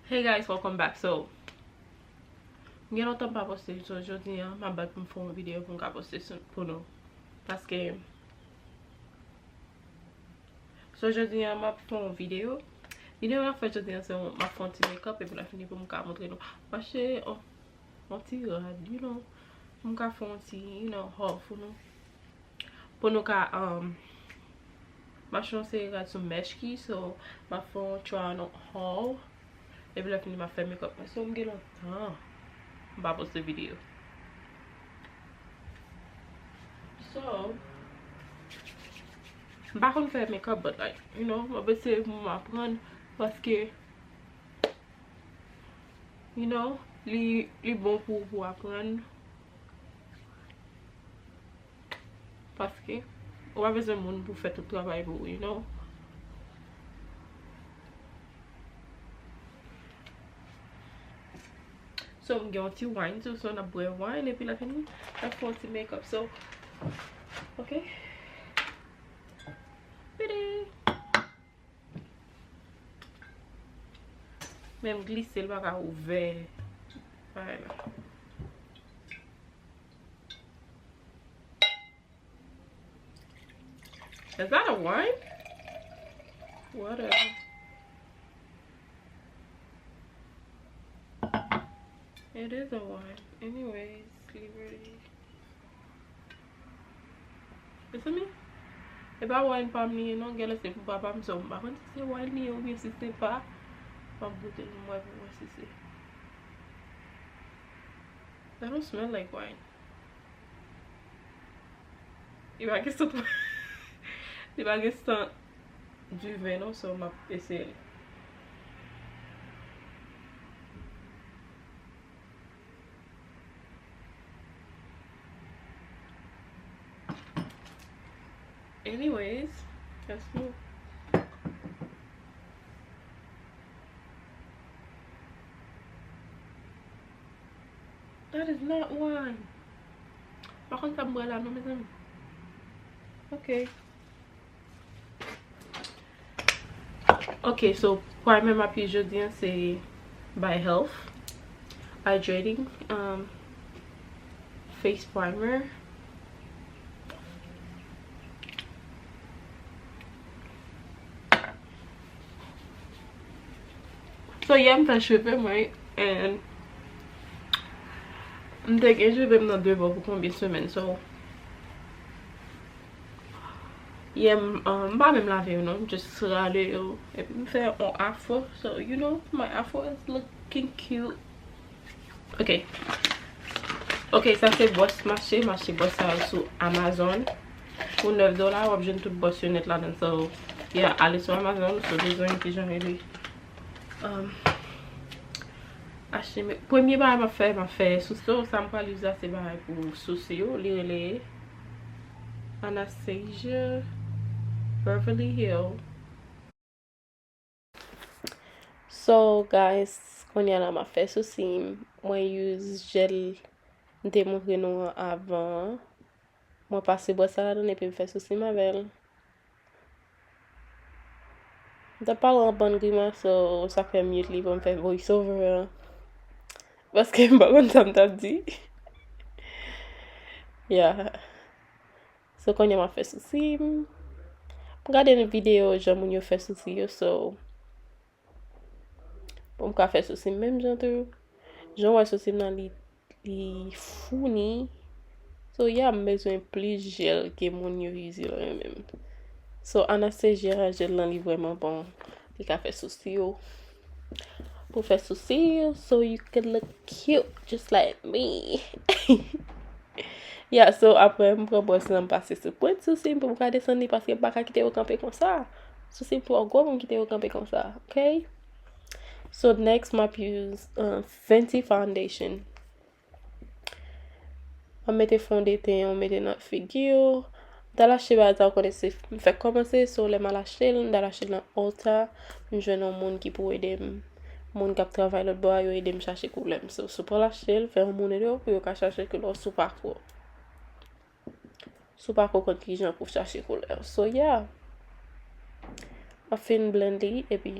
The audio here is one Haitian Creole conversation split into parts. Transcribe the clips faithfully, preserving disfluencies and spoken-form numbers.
Hey guys, welcome back. So, gen lontan m pa poste, so jodi a m ap bat pou m fè yon videyo pou m ka poste sou, pou nou. Paske, so jodi a m ap fè yon videyo. Videyo m ap fè jodi a, se yon, m ap fè yon ti makeup, epi lè fini pou m ka montre nou. M achte yon, yon ti rad, you know, pou m ka fè yon ti, you know, haul pou nou. Pou nou ka, um, m achte yon seri rad sou Meshki, so, m ap fè yon try on haul. Epi lè fini, m ap fè makeup mwen. So, m gen lontan m pa poste videyo. So, m pa konn fè makeup, but, like, you know, m ap eseye pou m aprann, paske, you know, li, li bon pou, pou aprann. Paske ou pa bezwen moun pou fè tout travay pou ou, you know. So, m gen yon ti wine tou, so n ap bwè wine, epi lè fini, n ap fè yon ti makeup. So, ok. Pidi! Men m glise, l pa ka ouvè. Bagay la. Is that a wine? Whatever. It is a wine. Anyways, Liberty. Mezanmi, e pa wine pa m li ye non, genlè se pou papa m, so m pa konn si se wine li ye oubyen si se pa. M ap goute l, m wè pou m wè si se. That don't smell like wine. Li pa gen sant, li pa gen sant diven non, so m ap eseye l. Anyways, let's move. That is not wine. Pa konn sa m bwè la non, mezanmi. Ok. Ok, so, primer m ap use jodi a se By Health Hydrating, um, Face Primer. So, yè m fè cheve m, right? And m te gen cheve m nan devan pou konbyen semèn, so, yè m, um, m pa menm lave yo non, m just rale yo, epi m fè yon afro, so, you know, my afro is looking cute. Ok. Ok, sa se bwòs m achte, m achte bwòs sa yo sou Amazon. Pou nèf dola, w ap jwenn tout bwòs yo nèt ladan. So, yeah, ale sou Amazon, si w bezwen, kijan rele. Um, achte, men, premye bagay m ap fè, m ap fè sou, so, sa m pral use la, se bagay pou sousi yo, li rele Anastasia Beverly Hills. So, guys, kounye a la m ap fè sousi m. Mwen use jèl m te montre nou an avan an. Mwen pase bwòs sa ladan l epi m fè sousi m avè l. M t ap pale an bann grimas, so sa k fè m mute li pou m fè voice over an. Paske m pa konn sa m t ap di. Yeah. So, kounye a m ap fè sousi m. M gade nan videyo jan moun yo fè sousi yo, so, pou m ka fè sousi m menm jan tou. Jan w wè sousi m nan, li, li founi. So, yeah, m bezwen plis jèl ke moun yo use yo menm. So, Anastasia jèl lan, li vrèman bon. Li ka fè sousi yo. Pou fè sousi yo, so you can look cute just like me. Yeah, so apre m pran bwòs lan, m pase sou pwent sousi m pou m ka desann li, paske m pa ka kite yo kanpe konsa. Sousi m twò gwo pou m kite yo kanpe konsa, ok? So next, m ap use, uh, Fenty Foundation. M ap mete fondeten an, m mete nan figi w. M t al achte bagay sa, ou konnen se m fèk kòmanse, so lè m al achte l, m t al achte l nan Ulta. M jwenn yon moun ki pou ede m. Moun k ap travay lòt bò a, yo ede m chache koulè m. So, si w pral achte l, fè yon moun ede w pou yo ka chache koulè w si w pa ko, si w pa ko konn kijan pou w chache koulè w. So, yeah. M ap fin blend li, epi,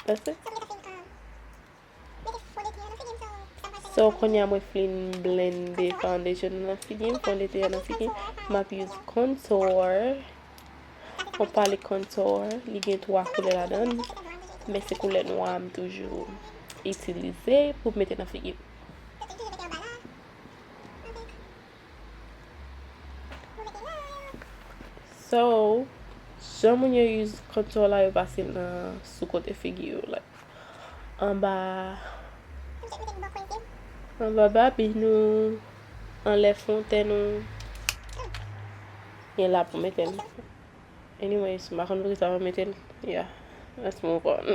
That's it. So, kounye a mwen fin blende foundation nan figi m, fon de teint nan figi m. M ap use contour. Mwen pale contour, li gen twa koulè ladan l, men se koulè nwa m toujou itilize pou m mete nan figi m. So, jan moun yo use contour la, yo pase l nan sou kote figi yo, like, anba, anba babi nou, anlè fon tè nou. E la pou mete l. Anyways, m pa konn poukisa mwen mete l. Yeah, let's move on.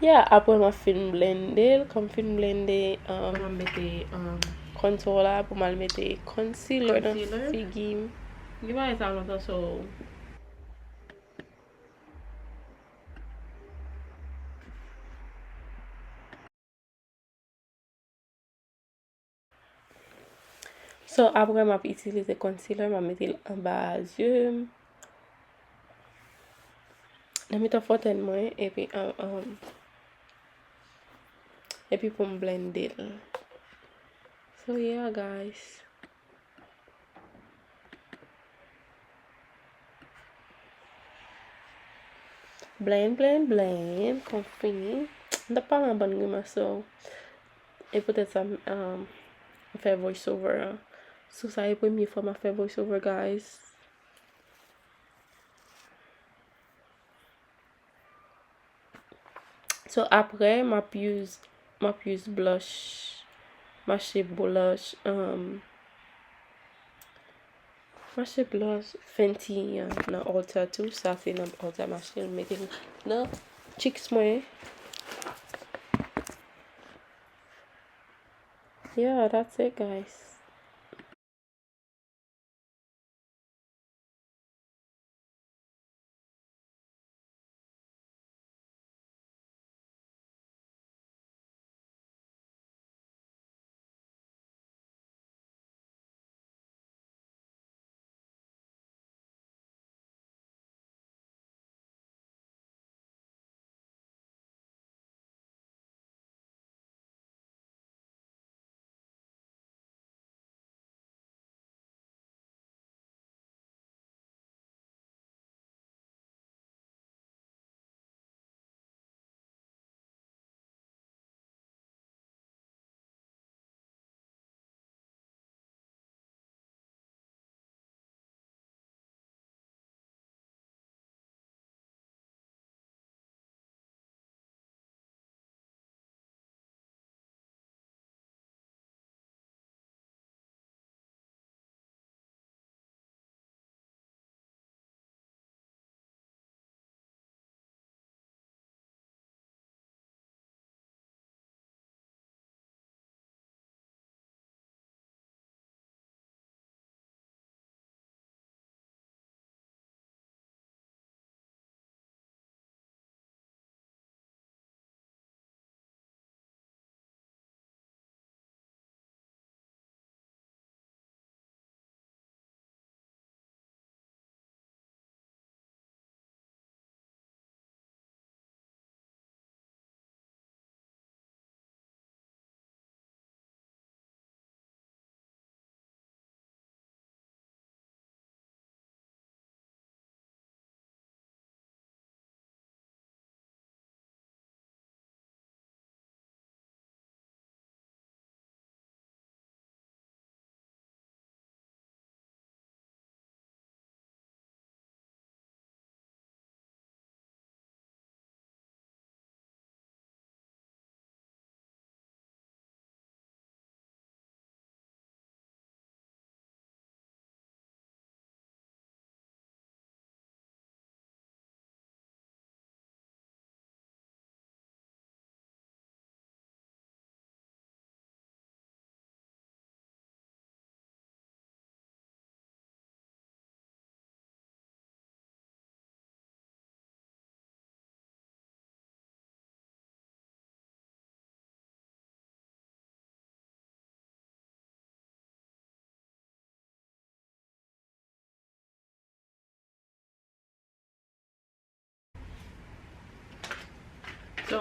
Yeah, apre m ap fin blende l, kòm fin blende, um, m ap mete, um, contour la pou m al mete concealer nan figi m. Li pa gen sa lontan, so. So, apre m ap itilize concealer, m ap mete l anba zye m. Nan mitan fon tè mwen, epi, um, um, epi pou m blende l. So, yeah, guys. Blend, blend, blend, konfini. M t ap pale an bann grimas, so. E poutèt sa, m, um, m fè voice over an. So, sa e premye fwa m ap fè voice over, guys. So, apre, m ap use, m ap use blush, m achte blush, um, m achte blush Fenty an nan Ulta tou. Sa se nan Ulta m achte l, m mete l nan cheeks mwen. Yeah, that's it, guys.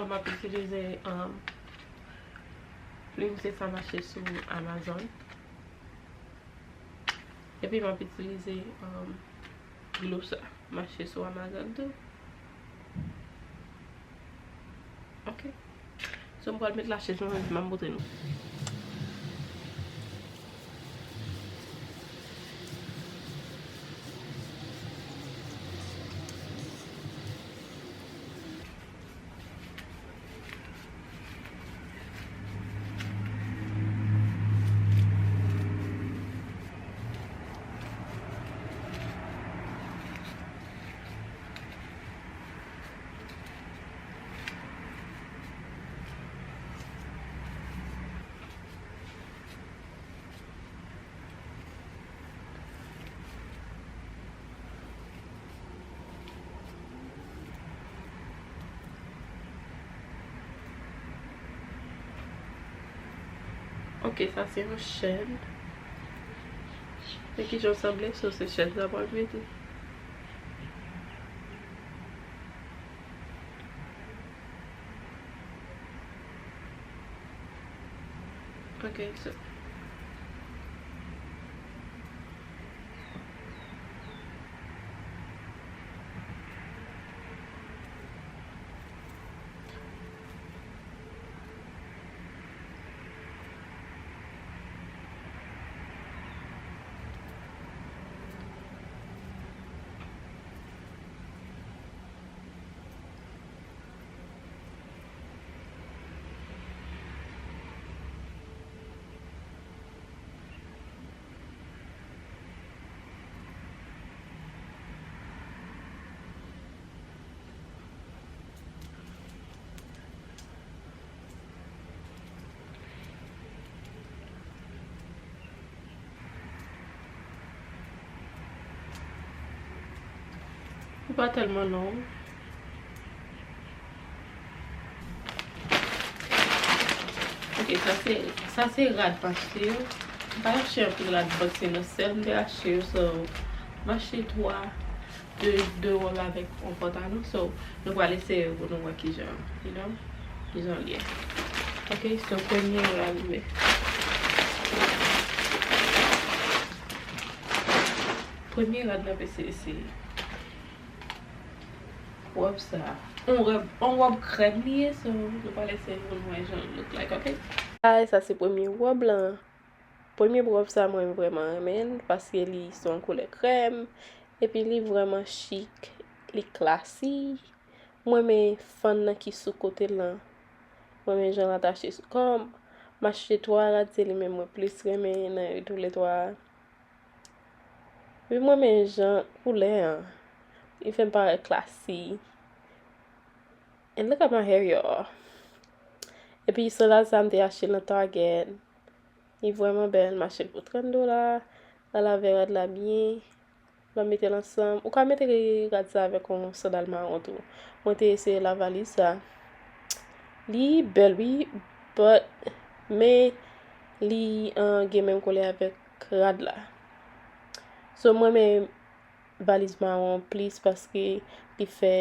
M ap itilize, um, plim, se sa m achte sou Amazon. Epi m ap itilize, um, glou sa. M achte sou Amazon tou. Ok. So, m pral met lashes mwen, m ap montre nou. Ok, sa se yon chèn. Men kijan l sanble, so se chèn sa pral mete. Ok, so. Li pa tèlman long. Ok, sa se, sa se rad m achte yo. M pa achte anpil rad, but se nan sèl m te achte yo, so m achte twa, de, de wòb avèk yon pantalon. So, nou pral eseye pou nou wè kijan, you know, kijan l ye. Ok, so premye rad mwen. Premye rad mwen, se, se wòb sa. On wòb, on wòb krèm li ye, so nou pral eseye pou nou wè jan l look like, ok? Ay, sa se premye wòb lan. Premye wòb sa mwen vrèman renmen l, paske li se yon koulè krèm, epi li vrèman chik, li klasi. Mwen renmen fann nan ki sou kote l lan. Mwen renmen jan l atache sou kò m. M achte twa rad, se li menm mwen plis renmen nan yo tou le twa. Epi mwen renmen jan koulè an. Li fè m parèt klasi. And look at my hair, y'all. Epi sandal sa m te achte l nan Target. Li vrèman bèl, m achte l pou trant dola. L al avè rad la byen. L ap mete l ansanm. Ou ka mete rad sa avèk yon sandal mawon tou. Mwen te eseye lavaliz sa. Li bèl, wi, but, men li, uh, gen menm koulè avèk rad la. So, mwen renmen valiz mawon plis paske li fè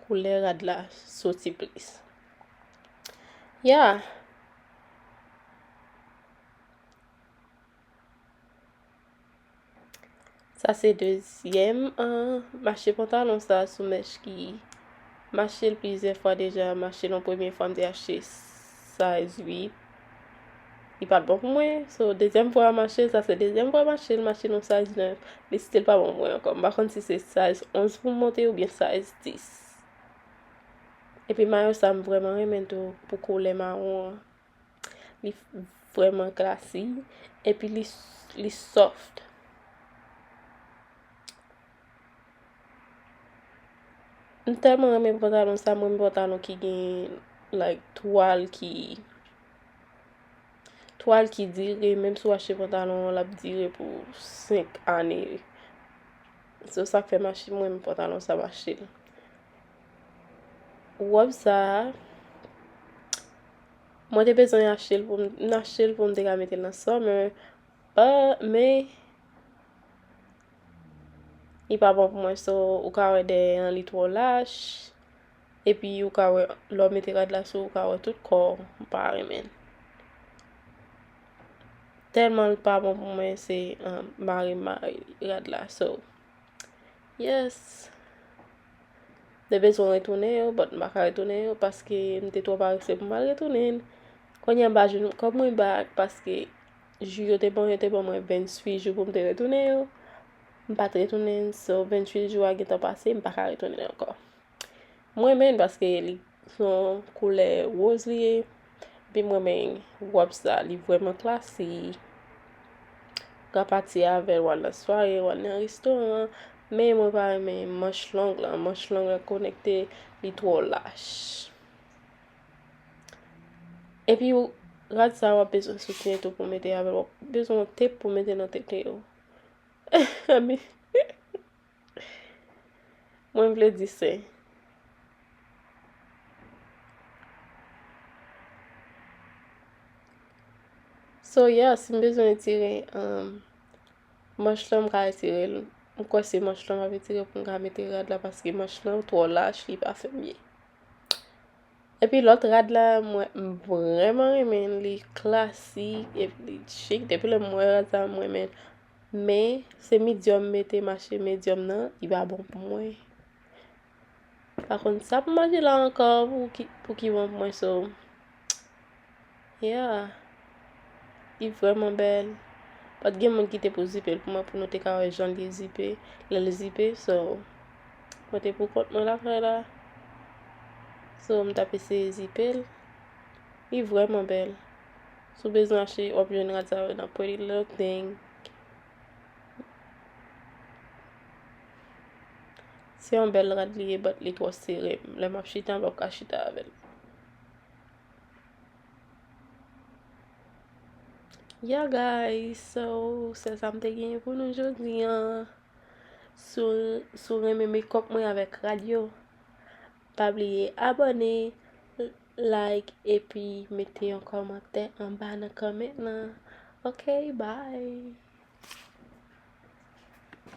koulè rad la soti plis. Yeah. Sa se dezyèm, uh, m achte pantalon sa sou Mèch ki, m achte l plizyè fwa deja. M achte l yon premye fwa, m te achte size uit. Li pa t bon pou mwen. So, dezyèm fwa m achte l, sa se dezyèm fwa m achte l, m achte l yon size nèf. Li still pa bon pou mwen ankò. M pa konn si se size onz pou m monte oubyen size dis. Epi mayo sa m vrèman renmen tou pou koulè mawon an. Li vrèman klasi. Epi li, li soft. M tèlman renmen pantalon sa, mwen renmen pantalon ki gen, like, twal ki, twal ki dire, menm si w achte pantalon an, l ap dire pou senk ane. So, sa k fè m achte, mwen renmen pantalon sa, m achte l. Wòb sa, mwen te bezwen achte l pou m, m achte l pou m te ka mete l nan summer, but, men, li pa bon pou mwen, so, ou ka wè dèyè an, li twò lach. Epi ou ka wè, lè w mete rad la sou ou, ou ka wè tout kò w, m pa renmen l. Tèlman l pa bon pou mwen, se, um, mare m mare rad la. So, yes. M te bezwen retounen yo, but m pa ka retounen yo paske m te twò parese pou m al retounen. Kounye a m pa jwenn, kòb mwen back paske jou yo te ban, yo te ban mwen venntuit jou pou m te retounen yo. M pa t retounen, so venntuit jou a gentan pase, m pa ka retounen ankò. M renmen l paske li se yon koulè woz li ye. Epi m renmen wòb sa, li vrèman klasi. Ou ka pati avè l, w al nan sware, w al nan restoran. Men mwen pa renmen manch long lan. Manch long lan konekte, li twò lach. Epi w, rad sa w ap bezwen soutyen tou pou mete avè l. W ap bezwen yon tep pou mete nan tete w. Ami. Mwen vle di se. So, yeah, si m bezwen retire, um, manch lan, m ka retire l. M kwè se manch lan m ap retire pou m ka mete rad la, paske manch lan twò lach, li pa fè m byen. Epi lòt rad la, mwen, m vrèman renmen l, li klasik, epi li chik. Depi lè m wè rad sa, m renmen l. Men, se medium m mete, m achte medium nan, li pa bon pou mwen. Pa konn sa pou m achte la ankò, pou ki, pou ki bon pou mwen, so. Yeah. Li vrèman bèl. Pa t gen moun ki te pou zipe l pou mwen, pou nou te ka wè jan l ye zipe, lè l zipe, so, mwen te pou kont mwen lakay la. So, m t ap eseye zipe l. Li vrèman bèl. Si w bezwen achte, w ap jwenn rad sa yo nan Pretty Little Thing. Se yon bèl rad li ye, but li twò sere m. Lè m ap chita, m p ap ka chita avè l. Yeah, guys, so, se sa m te genyen pou nou jodi a. Si w, si w renmen makeup mwen avèk rad yo, pa bliye abòne, like, epi mete yon kòmantè anba nan comment lan. Ok, bye.